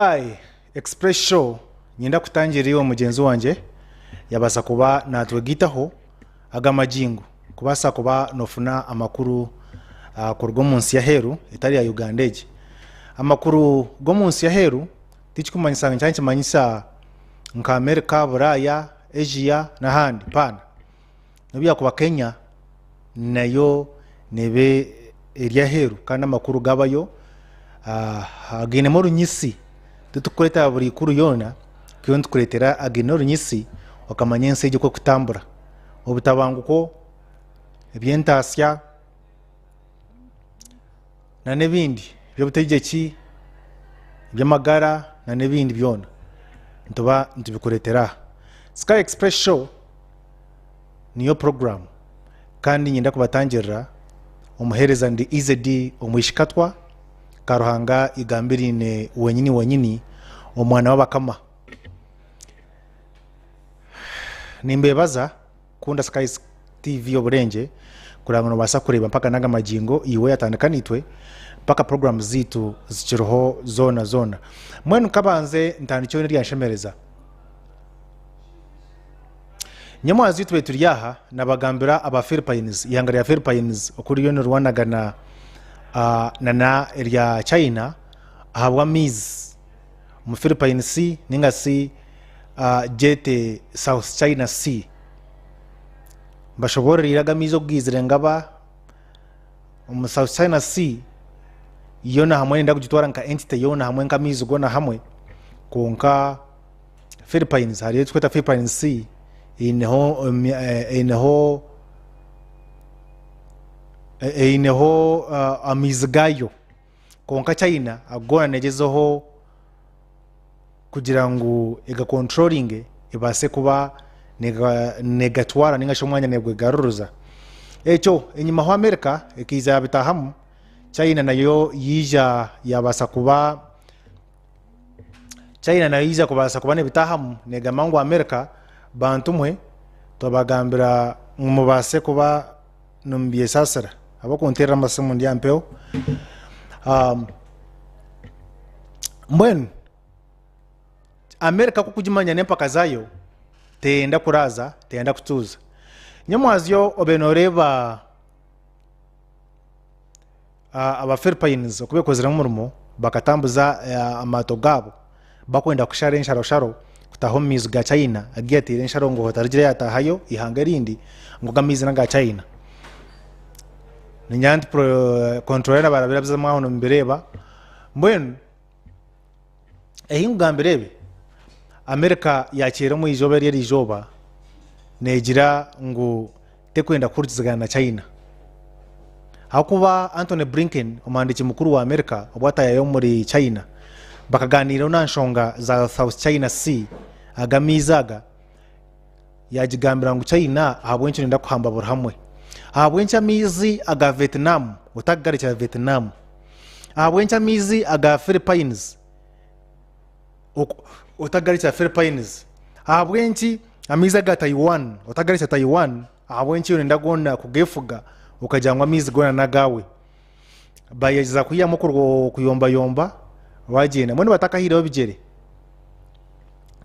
Hi Express Show Nyenda kutangirira iwe mugyenzi wangye yabaasa kuba natwegaitaho aga magingo kubaasa kuba nofuna amakuru kuruga omunsi y'aheeru etari ya Uganda egi. Amakuru g'omunsi y'aheeru tikikumanyisa ngu nikiba nikimanyisa nka America, Buraaya, Asia n'ahandi paana. Nobu yaakuba Kenya nayo neeba eri aheeru kandi amakuru gabayo againemu orunyitsi. Titukureetera buri ikuru yoona, turiyo nitukureetera againe orunyitsi okamanya ensi egi oku erikutambura. Obutabanguko, eby'entaasya n'ebindi, eby'obutegyeki, eby'amagara n'ebindi byona nituba nitubikureetera aha. Sky Express Show niyo puroguraamu kandi niinyenda kubatangirira omuheereza ndi EZD Omwishikatwa Karuhanga Igambiriine wenyini wenyini omwana w'abakama. Nimbeebaza kukunda Sky TV Oburengye kureba ngu noobaasa kureeba mpaka n'aga magingo iwe yatandika naitwe mpaka puroguraamu zaitu zikiriho zoona zoona. Mbwenu nkabanze ntandikyeho n'eryanshemereza. Nyamwazyo tube turi aha nabagambira aba Philippines, ihanga rya Philippines oku ririyo nirirwanagana nana erya China ahabw'amaizi omu Philippines Sea ninga shi gyete South China Sea. Mbashoboororeire ago amaizi oku gaizire ngaba omu South China Sea yoona hamwe nenda kugitwara nka entity yoona hamwe nk'amaizi goona hamwe kwonka Philippines hariyo ekirikwetwa Philippines Sea eineho eineho eineho amaizi gaayo kwonka China ago goona neegyezaho kugira ngu egakonturoringe ebaase kuba neegatwara ninga shi omwanya neegwegaruriza. Ekyo enyimaho America ekaija yaabitaahamu, China nayo yaija yaabaasa kuba. China nayo yaija kubaasa kuba nebitaahamu negamba ngu America bantu mwe twabagambira ngu mubaase kuba nimubyesaasira ahabw'okunteerera amasimu ndi aha mpeho. Mbwenu America ku okugimanya n'empaka zaayo teyenda kuraaza, teyenda kutuuza. Nyamwazyo obaire nooreeba. Aba Philippines oku bekoziremu omurimo bakatambuza amaato gaabo bakwenda kushara ensharosharo kutaaha omu maizi ga China agu yateire ensharo ngu hatarigira eyataahayo eihanga erindi ngu ago amaizi n'aga China. Niinyenda nti controller barabirabizamu aho nimubireeba. Mbwenu Ebi nkugambire ebi, Amerika yakiira omu izooba eri erizooba neegira ngu terikwenda kuhurikizagana na China. Ahakuba Antony Blinken omuhandiiki mukuru wa Amerika obu ataayayo omuri China bakaganiiraho n'aha nshonga za South China Sea aga amaizi aga, yaagigambira ngu China ahabw'enki nooyenda kuhamba buri hamwe? Ahabw'enki amaizi aga Vietnam otagagarukira Vietnam? Ahabw'enki amaizi aga Philippines otagarukira Philippines? Ahabw'enki amaizi aga Taiwan otagarukira Taiwan? Ahabw'enki nooyenda goona kugeefuga okagira ngu amaizi goona n'agaawe? Baayegyeza kwihamu okuyombayomba bagyenda. Mbwenu batakahaireho bigyere,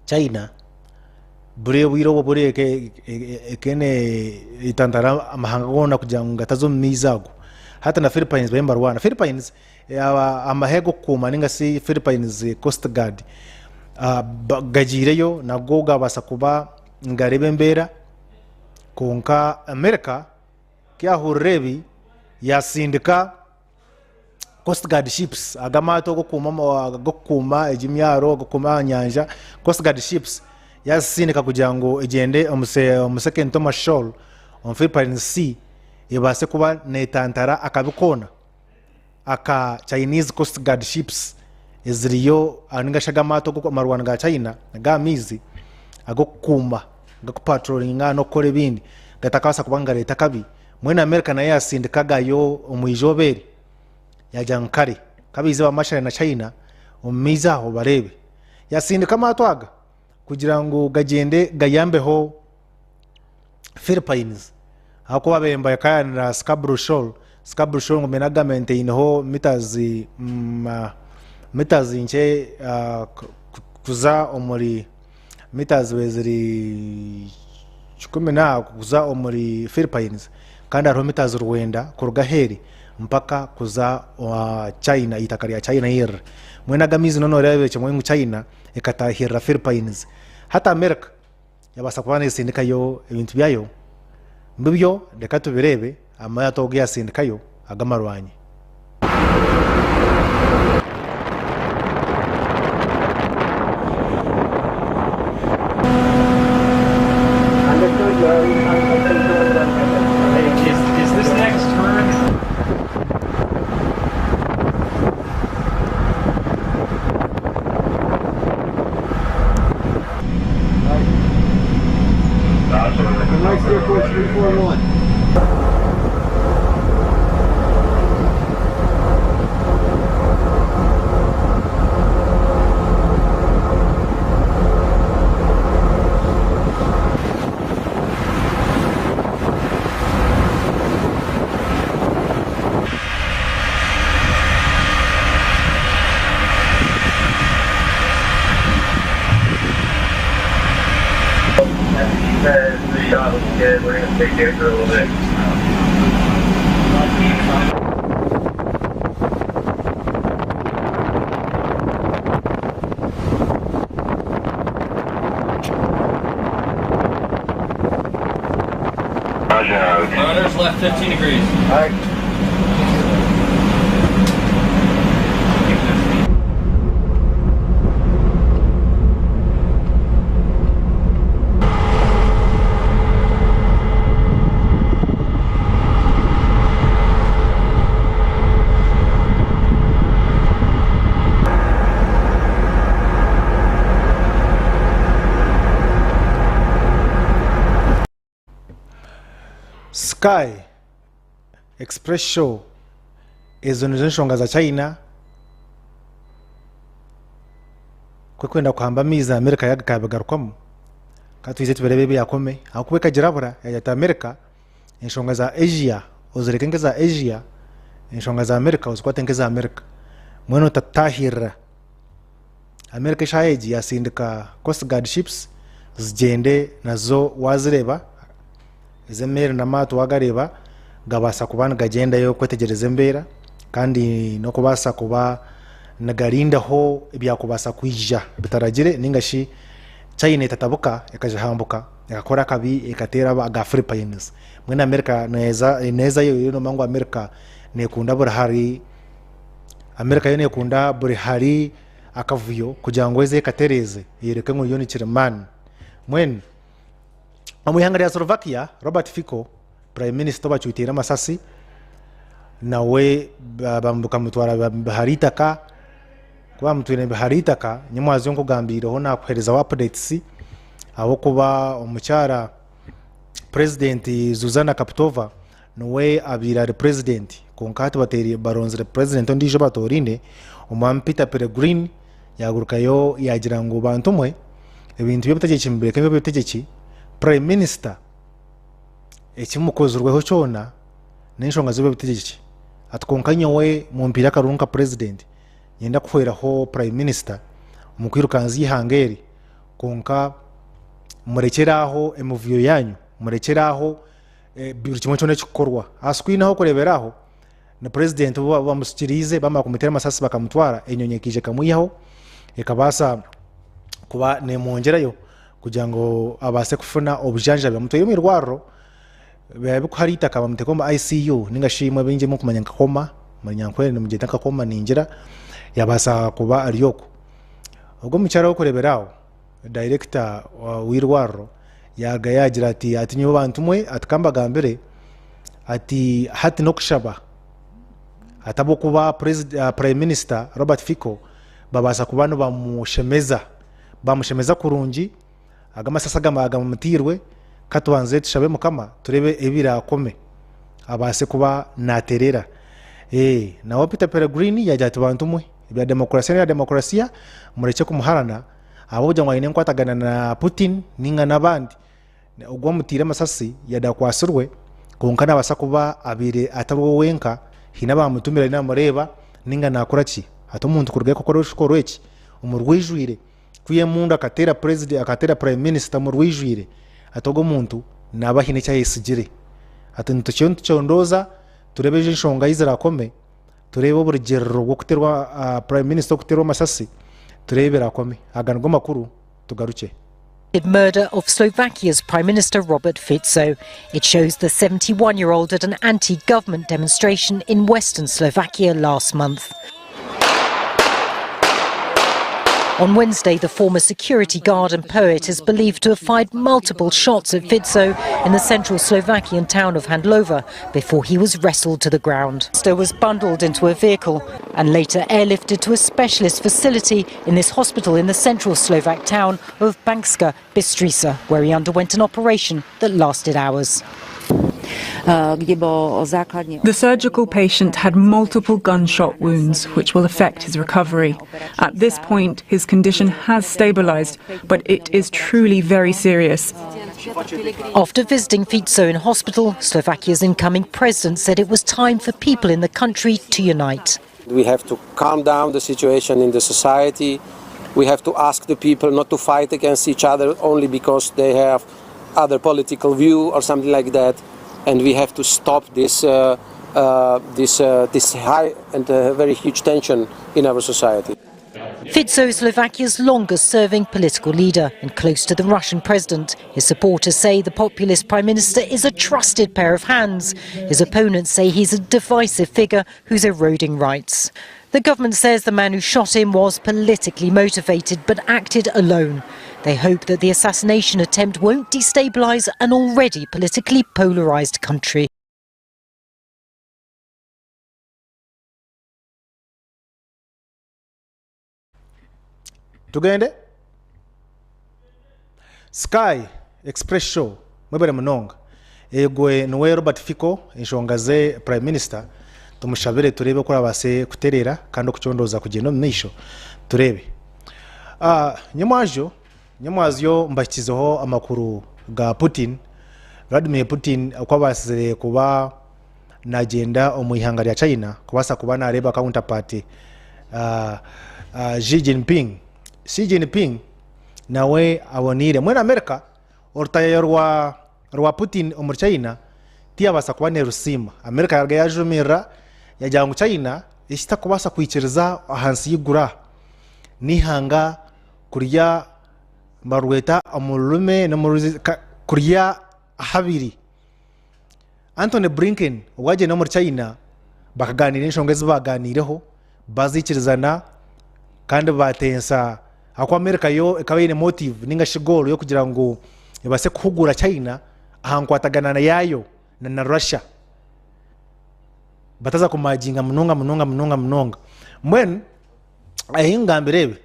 China buri obwire obwo buri ekaba neyetantara amahanga goona kugira ngu gataza omu maizi ago. Hati na Philippines bariyo nibarwana. Philippines amahe g'okukuuma ninga shi Philippines Coast Guard gagiireyo nago gabaasa kuba nigareeba embeera kwonka America ku yaahurira ebi yaasindika Coast Guard ships aga amaato ag'okukuuma egi emyaro ag'okukuuma aha nyanja Coast Guard ships yaazisindika kugira ngu egyende omu Second Thomas Shoal omu Philippines Sea ebaase kuba neetantara akabi koona aka Chinese Coast Guard ships eziriyo ninga shi aga amaato amarwani ga China ag'aha maizi ag'okukuuma ag'okupatrolinga n'okukora ebindi gatakabaasa kuba nigareeta akabi. Mbwenu America nayo yasindika agayo omu izooba eri yagira ngu kare kabaije bamashare na China omu maizi aho bareebe. Yasindika amaato aga kugira ngu gagyende gayambeho Philippines ahakuba babaire nibakayanira Scarborough Shoal, Scarborough Shoal ngu mbwenu agamba nti eineho mitazi Mitazi nkye kuza omuri mita zibaire ziri 10 kuza omuri Philippines kandi hariho mita 9 kuruga aheeri mpaka kuza China eitaka rya China ahu riri. Mbwenu ago amaizi nooreebera kimwe ngu China ekataahirira Philippines. Hati America yabaasa kuba neetsindikayo ebintu byayo mbibyo reka tubireebe amaato agu yaatsindikayo ag'amarwanyi. Sky Express Show ezo nizo nshonga za China ku erikwenda kuhamba amaizi America yagabigarukamu ka twije tubireebe ebi yakome ahabw'okuba ekagirabura yagira ati America enshonga za Asia ozireke nk'eza Asia enshonga za America ozikwate nk'eza America mbwenu otatutahirira. America eshaaha egi yatsindika Coast Guard ships zigyende nazo wazireeba ezi emeeri n'amaato wagareeba gabaasa kuba nigagyendayo kwetegyereza embeera kandi n'okubaasa kuba nigarindaho ebyakubaasa kwija bitaragire ninga shi China etatabuka ekagihambuka ekakora akabi ekateera aga Philippines. Mbwenu America neeza neezayo yo noomanya ngu America neekunda buri hari America yo nekunda buri hari akavuyo kugira ngu eze ekatereeze eyoreke ngu yo ni kirimaani. Mbwenu omu ihanga rya Slovakia, Robert Fico Prime Minister obacwiteire amasasi nawe bakamutwara hari eitaka, ku bamutwire hari eitaka nyamwazyo nkugambiireho nakuherezaho updates ahabw'okuba omukyara President Zuzana Kaputova Niwe abaire ari purezidenti kwonka hati bateire baronzire purezidenti ondiijo batooraine, Omwami Peter Pellegrini yaagurukayo yaagira ngu bantu mwe ebintu by'obutegyeki mubireke bibe eby'obutegyeki, Prime Minister eki mukozirweho kyona n'enshonga z'eby'obutegyeki ati kwonka nyowe mumpiire akaruru nka purezidenti niinyenda kuhweraho Prime Minister omu kwirukanzya eihanga eri kwonka murekyere aho emivuyo yaanyu, murekyere aho Buri kimwe kyona ekikukorwa aha screen aho okureebera aho ni president ou bamusikiriize bamara kumuteera amasasi bakamutwara enyonyi ekaija ekamwihaho ekabaasa kuba nemwongyerayo kugira ngu abaase kufuna obujanjabi bamutwaire omu irwariro bikuhara eitaka bamuteeka omu ICU ninga shi imwe abaingi murikumanya nka coma omuri nyankore nimugyeta nka coma ningira yabaasa kuba ari okwo. Ogwo omukyara ou orikureebera aho. Dayirekita w'eirwariro yaaruga yaagira ati, Ati nyowe bantu mwe, ati ka mbagambire, ati hati n'okushaba ati ahabw'okuba Prime Minister Robert Fico babaasa kuba nibamushemeza, bamushemeza kurungi, ago amasasi agamutiirwe, ka tubanze tushabe Mukama tureebe ebiraakome abaase kuba naatereera. Nawe Peter Pellegrini yaagira ati bantu mwe, ebya demokurasiya n'ebya demokurasiya murekye kumuharana. Ahabw'okugira ngu aine enkwatagana na Putin ninga n'abandi, ogwo omutiire amasasi yade akwatsirwe kwonka nabaasa kuba abaire atari we wenka, haine abamutumire ariyo namureeba ninga nakora ki? Hati omuntu kurugayo akakora ekikorwa eki omu rwijwire, kwiha emundu akateera president akateera prime minister omu rwijwire, hati ogwo omuntu naaba haine eki ayesigire. Hati nitukiriyo nitucondooza tureebe ezo enshonga ahu ziraakome, tureebe oburugiiriro bw'okuteerwa prime minister okuteerwa amasasi tureebe ebiraakome. Aga nigo makuru tugarukye. Murder of Slovakia's Prime Minister Robert Fico. It shows the 71 year old at an anti government demonstration in western Slovakia last month. On Wednesday, the former security guard and poet is believed to have fired multiple shots at Fico in the central Slovakian town of Handlova before he was wrestled to the ground. Fico was bundled into a vehicle and later airlifted to a specialist facility in this hospital in the central Slovak town of Banska Bystrica, where he underwent an operation that lasted hours. The surgical patient had multiple gunshot wounds, which will affect his recovery. At this point, his condition has stabilized, but it is truly very serious. After visiting Fico in hospital, Slovakia's incoming president said it was time for people in the country to unite. We have to calm down the situation in the society. We have to ask the people not to fight against each other only because they have other political view or something like that. And we have to stop this, this, this high and very huge tension in our society. Fico is Slovakia's longest serving political leader and close to the Russian president. His supporters say the populist prime minister is a trusted pair of hands. His opponents say he's a divisive figure who's eroding rights. The government says the man who shot him was politically motivated but acted alone. They hope that the assassination attempt won't destabilise an already politically polarised country. Tugende? Sky Express Show mwebare munonga. Egwe niwe Robert Fico enshonga ze Prime Minister tumushabire tureebe oku arabaase kutereera kandi okucondooza kugyenda omu maisho tureebe. Ah, nyomwazyo nyomwazyo mbahikizeho amakuru ga Putin, Vladimir Putin oku abaasire kuba Nagyenda omu ihanga rya China kubaasa kuba nareeba counterpart Xi Jinping. Xi Jinping nawe aboneire. Mbwenu America orutayayo rwa rwa Putin omuri China tiyabaasa kuba nerusiima. America yaruga yajumirira yagira ngu China ekitakubaasa kwikiriza ahansi y'eiguru aha n'eihanga kurya nibarweta omu rurimi kurya ahabiri. Antony Blinken obu agyenda omuri China bakagaaniira enshonga ezi baagaaniireho baziikirizana kandi baatensa ahakuba America yo ekaba eine motive ninga shi goal y'okugira ngu ebaase kuhuguura China aha nkwatagana yaayo na Russia bataza kumaginga munonga munonga munonga munonga. Mbwenu ahi ngambire ebi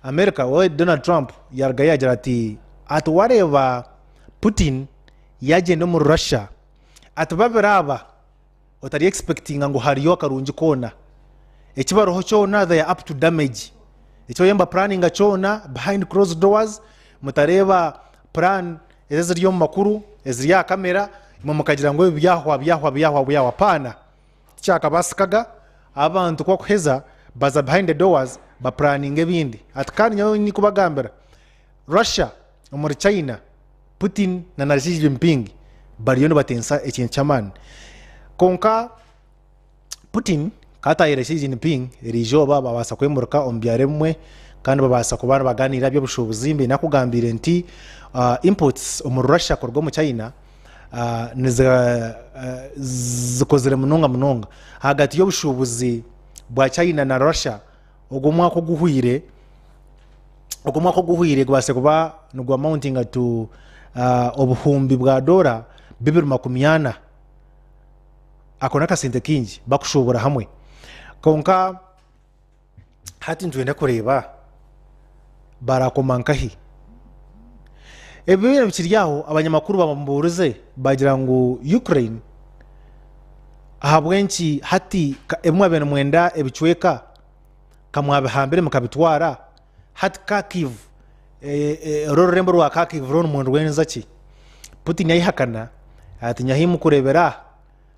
America we Donald Trump yaarugayo yaagira ati ati waareeba Putin Yagyenda omuri Russia ati babiri aba otari expectinga ngu hariyo akarungi koona. Eki bariho kyona they are up to damage. Eki bariyo nibapuraninga kyona behind closed doors mutareeba plan ezi eziri omu makuru eziri aha kamera imwe mukagira ngu ebi byahwa byahwa byahwa byahwa apaana tikyakabaasikaga abantu ku bakuheza baza behind the doors bapuraninga ebindi. Ati kandi nyowe nikubagambira Russia omuri China Putin na na Xi Jinping bariyo nibatensa ekintu ky'amaani. Kwonka Putin ku ataahire Xi Jinping eriizooba babaasa kwemurika omu byaro ebimwe kandi babaasa kuba nibagaaniira aha by'obushuubuzi. Mbaire nakugambiire nti imports omuri Russia kuruga omu China zikozire munonga munonga. Ahagati y'obushuubuzi bwa China na Russia Ogu omwaka oguhweire ogu omwaka oguhweire gubaase kuba nigu amountinga to obuhumbi bwa doora 240. Ako n'akasente kaingi bakushuubura hamwe. Kwonka hati nitwenda kureeba barakoma nkahi. Ebi byona bikiri aho abanyamakuru bamubuurize baagira ngu Ukraine Ahabw'enki hati ebi mwabaire nimwenda ebicweka ka mwabihambire mukabitwara? Hati Kharkiv, oru orurembo rwa Kharkiv rwo nimurwenza ki? Putin yayehakana ati nyowe ahi mukureebera aha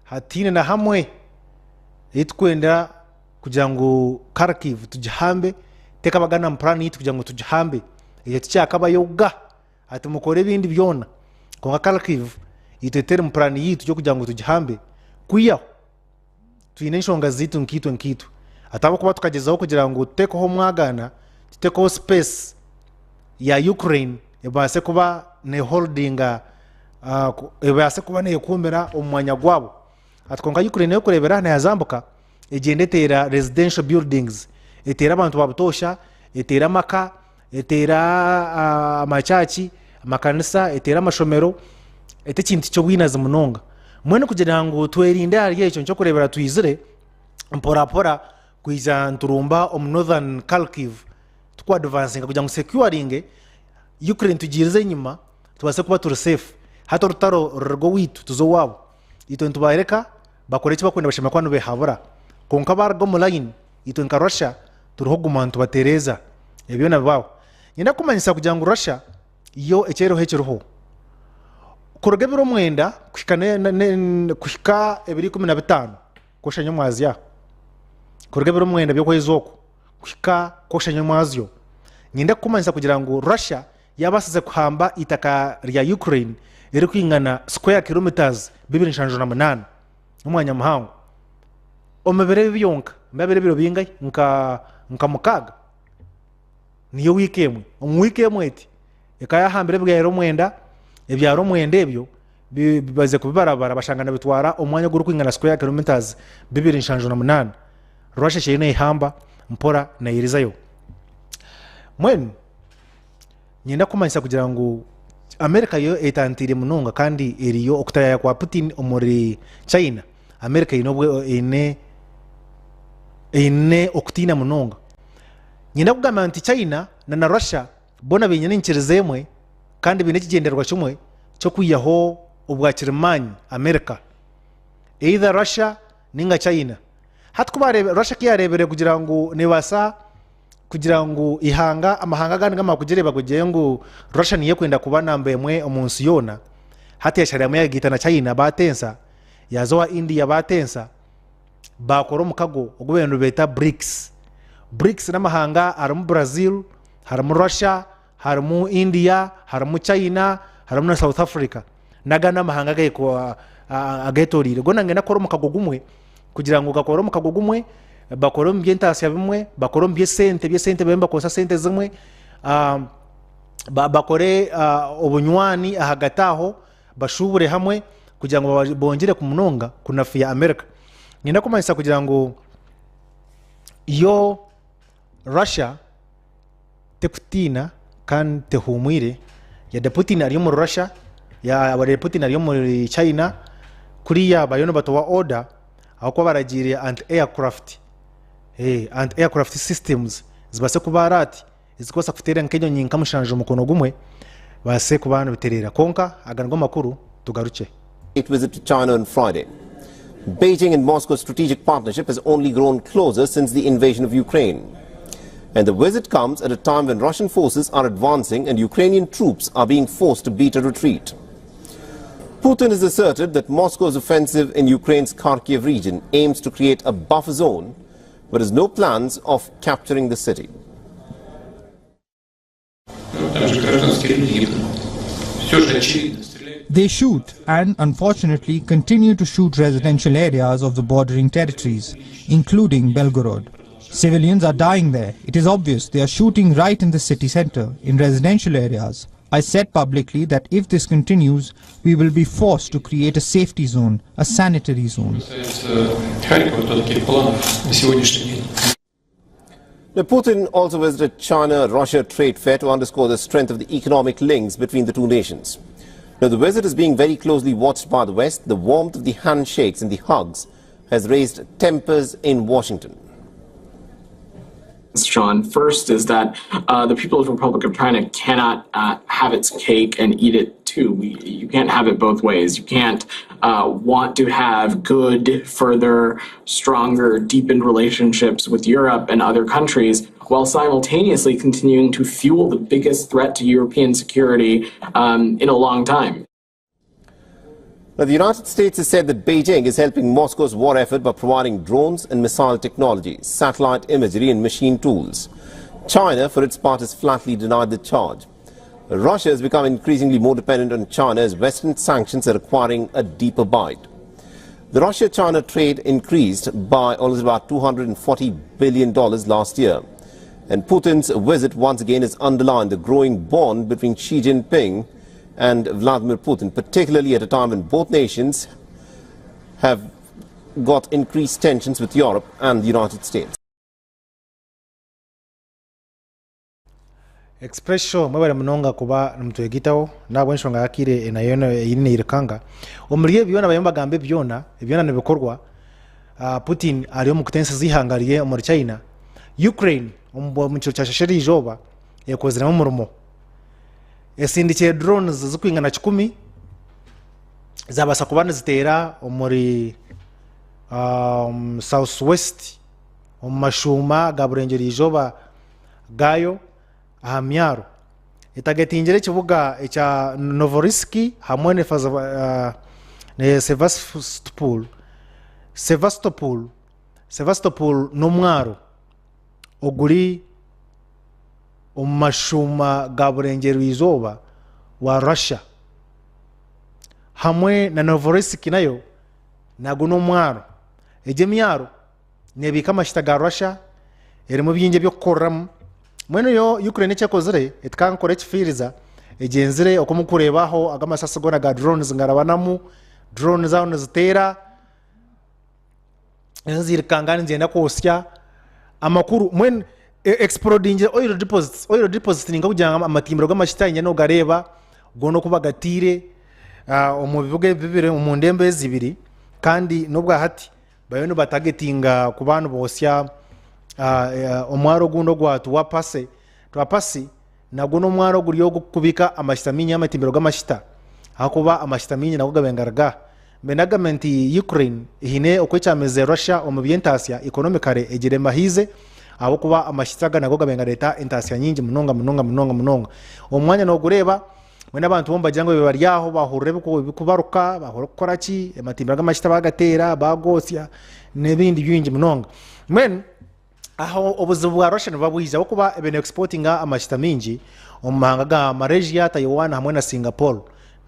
hatiine na hamwe ei turikwenda. kugira ngu Kharkiv tugihambe tekabagana mu puraani yaitu kugira ngu tugihambe ekyo tikyakabayoga ati mukore ebindi byona kwonka Kharkiv itwe teri mu puraani yaitu y'okugira ngu tugihambe kwihaho twine enshonga zaitu nkaitwe nkaitwe ati ahabw'okuba tukagyezaho kugira ngu tuteekeho omwagaana tuteekeho space ya Ukraine ebaase kuba neholdinga ebaase kuba nekuumira omu mwanya gwabo ati kwonka Ukraine erikureebera aha neyazambuka egyenda eteera residential buildings eteera abantu ba butoosha eteera amaka eteera amakyaki amakanisa eteera amashomero ete ekintu ky'obwinazi munonga mbwenu kugira ngu twerinde ahari ekyo nikyo orikureebera twizire mporampora kwija niturumba omu northern Kharkiv tukuadvancinga kugira ngu securinge Ukraine tugiirize enyima tubaase kuba turi safe hati orutaro ruruge owaitu tuze owaabo itwe nitubareka bakore eki barikwenda bashemereire kuba nibehabura kwonka baaruga omu line itwe nka Russia turiho kuguma nitubatereeza ebyo byona bibaho. Niinyenda kukumanyisa kugira ngu Russia yo eki eriho ekiriho kuruga ebiro mwenda kuhika kuhika ebiro 15 kwosha nyomwazyo kuruga ebiro mwenda by'okwezi oku kuhika kwosha nyomwazyo niinyenda kukumanyisa kugira ngu Russia yaabaasize kuhamba eitaka rya Ukraine eririkwingana square kilometres 278 n'omwanya muhango omu biro ebi byonka bibaire ebiro bingahi nka mukaaga niyo wiiki emwe omu wiiki emwe eti ekaba yaahambire ebyaro mwenda ebyaro mwenda ebyo baze kubibarabara bashanga nibitwara omwanya ogurikwingana square kilometres 278 Russia ekiriyo neehamba mpora neeyirizayo mbwenu Niinyenda kukumanyisa kugira ngu Amerika yo etantiire munonga kandi eriyo okutayaaya kwa Putin omuri China, Amerika eine obwe eine eine okutiina munonga. Niinyenda kugamba nti China na na Russia boona baine enyikiriza emwe kandi baine ekigyendererwa kimwe ky'okwihaho obwakirimaani Amerika. Either Russia ninga China. Hati ku bareebire Russia ku yaareebire kugira ngu neebaasa kugira ngu ihanga amahanga agandi gamara kugireeba kugire ngu Russia niyo ekwenda kuba namba emwe omu nsi yoona, hati yasharamu yayegaita na China baatensa, yaaza owa India baatensa, baakora omukago ogu bariyo nibeeta BRICS. BRICS n'amahanga harimu Brazil, harimu Russia, harimu India, harimu China, harimu na South Africa. N'aga n'amahanga ageetoreire. Goona nigenda kukora omukago gumwe kugira ngu gakore omukago gumwe, bakore omu by'entaasya bimwe, bakore omu by'esente, eby'esente babe nibakozesa sente zimwe, bakore obunywani ahagati aho, bashuubure hamwe kugira ngu bongyere munonga kunafuya America. Niinyenda kumanyisa kugira ngu yo Russia tekutiina kandi tehuumwire. Yade Putin ari omuri Russia, yade Putin ari omuri China, kuriya bariyo nibatowa order ahabw'okuba baragiire anti aircraft, anti aircraft systems zibaase kuba alert ezikubaasa kuteera nk'enyonyi nka mushanju omukono gumwe baase kuba nibitereera. Kwonka aga nigo makuru tugarukye. State visit to China on Friday. Beijing and Moscow's strategic partnership has only grown closer since the invasion of Ukraine. And the visit comes at a time when Russian forces are advancing and Ukrainian troops are being forced to beat a retreat. Putin has asserted that Moscow's offensive in Ukraine's Kharkiv region aims to create a buffer zone, but has no plans of capturing the city. They shoot and, unfortunately, continue to shoot residential areas of the bordering territories, including Belgorod. Civilians are dying there. It is obvious they are shooting right in the city center, in residential areas. I said publicly that if this continues, we will be forced to create a safety zone, a sanitary zone. Now, Putin also visited China-Russia trade fair to underscore the strength of the economic links between the two nations. Now, the visit is being very closely watched by the West. The warmth of the handshakes and the hugs has raised tempers in Washington. Sean. First is that the People's Republic of China cannot have its cake and eat it too. You can't have it both ways. You can't want to have good, further, stronger, deepened relationships with Europe and other countries while simultaneously continuing to fuel the biggest threat to European security in a long time. Now, the United States has said that Beijing is helping Moscow's war effort by providing drones and missile technology, satellite imagery and machine tools. China, for its part, has flatly denied the charge. Russia has become increasingly more dependent on China as Western sanctions are acquiring a deeper bite. The Russia-China trade increased by almost about $240 billion last year. And Putin's visit once again has underlined the growing bond between Xi Jinping and Vladimir Putin, particularly at a time when both nations have got increased tensions with Europe and the United States. Express Show mwebare munonga kuba nimutwegitaho nahabw'enshonga y'akaire nayo eine neirukanga. Omuri ebi byona bariyo nibagamba ebi byona, ebi byona nibikorwa Putin ari omu kutensiza eihanga rye omuri China. Ukraine omu kiro kyasheshe eriizooba ekoziremu omurimo. Esindikire drones zirikwingana kikumi zabaasa kuba niziteera omuri South West omu mashuuma ga burengyerwa izooba gaayo aha myaro. Etagetingire ekibuga ekya Novorossiysk hamwe na Sevastopol. Sevastopol n'omwaro oguri omu mashuuma ga burengyerwa-izooba bwa Russia hamwe na Novorossiysk nayo nagwo n'omwaro. Egyo emyaro neebiika amashita ga Russia erimu bingi eby'okukoreramu. Mbwenu yo Ukraine eki ekozire etikankora ekifiiriza egyenzire oku murikureeba aho ago amasasi goona ga drones nigarabanamu, drones aho niziteera. Nizirukanga nigyenda kwotsya amakuru mbwenu explodingire oil deposits, oil deposits ninka kugira ngu amatimbiro g'amajuta niinyenda nogareeba goona oku bagatiire omu bibuga ebi bibiri omu ndembo ezi ibiri kandi n'obwahati bariyo nibatagetinga kuba nibotsya omwaro ogundi ogwa Tuapase, Tuapasi nagwo n'omwaro oguri ogurikubiika amajuta maingi amatimbiro g'amajuta ahakuba amajuta maingi nago gabaire nigaruga Mbwenu nagamba nti Ukraine haine oku ekyamize Russia omu by'entaasya economically egire emahiize ahabw'okuba amashitsi aga nago gabaire nigareeta entaasya nyingi munonga munonga munonga munonga. Omu mwanya noogureeba mbwenu abantu bo nibagira ngu bari aho bahurira ebirikubaruka, bahurira kukora ki, amatimbiro g'amashitsi baagateera, baagootsya n'ebindi bingi munonga. Mbwenu Aho obuzibu bwa Russia nibuba bwija ahabw'okuba ebe ne-exportinga amashita maingi omu mahanga ga Malaysia, Taiwan hamwe na Singapore.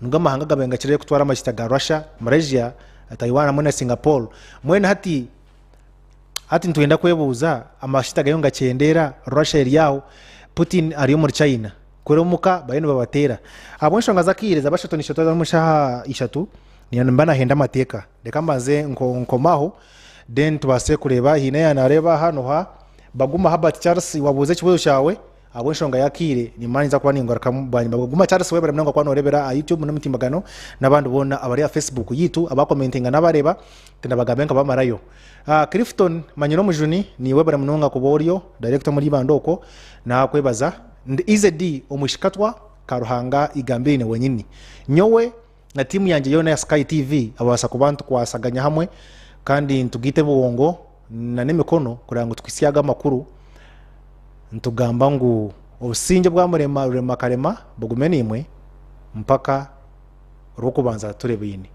Nigo amahanga agabaire nigakirayo kutwara amashita ga Russia, Malaysia, Taiwan hamwe na Singapore. Mbwenu hati hati nitwenda kwebuuza amashita gariyo nigakyendeera, Russia eri aho, Putin ari omuri China, kuri omuka bariyo nibabateera. Ahabw'enshonga z'akaire zaba ishatu n'ishatu haza omu shaaha ishatu nimba nahenda amateeka. Reka mbanze nkome aho. Then tubaase kureeba haine yaanareeba aha noha Baguma Herbert Charles wabuuza ekibuuzo kyawe ahabw'enshonga y'akaire nimba ninza kuba ningarukamu bwanyima. Baguma Charles webare munonga kuba nooreebera aha YouTube n'omutimbagano n'abandi boona abari aha Facebook yaitu abakomentinga n'abareeba tindabagambe nkabamarayo. Clifton Manyire Omujuni niiwe webare munonga kuba oriyo director omuri Ibanda okwo naakwebaza. Ndi EZD Omwishikatwa Karuhanga Igambirine wenyini. Nyowe na tiimu yangye yoona eya Sky TV ababaasa kuba nitukwasaganya hamwe kandi nitugaita ebibongo n'emikono kureba ngu tukuhitsye aga amakuru nitugamba ngu obusingye bwa Murema Rurema Karema bugume naimwe mpaka orw'okubanza turebaine.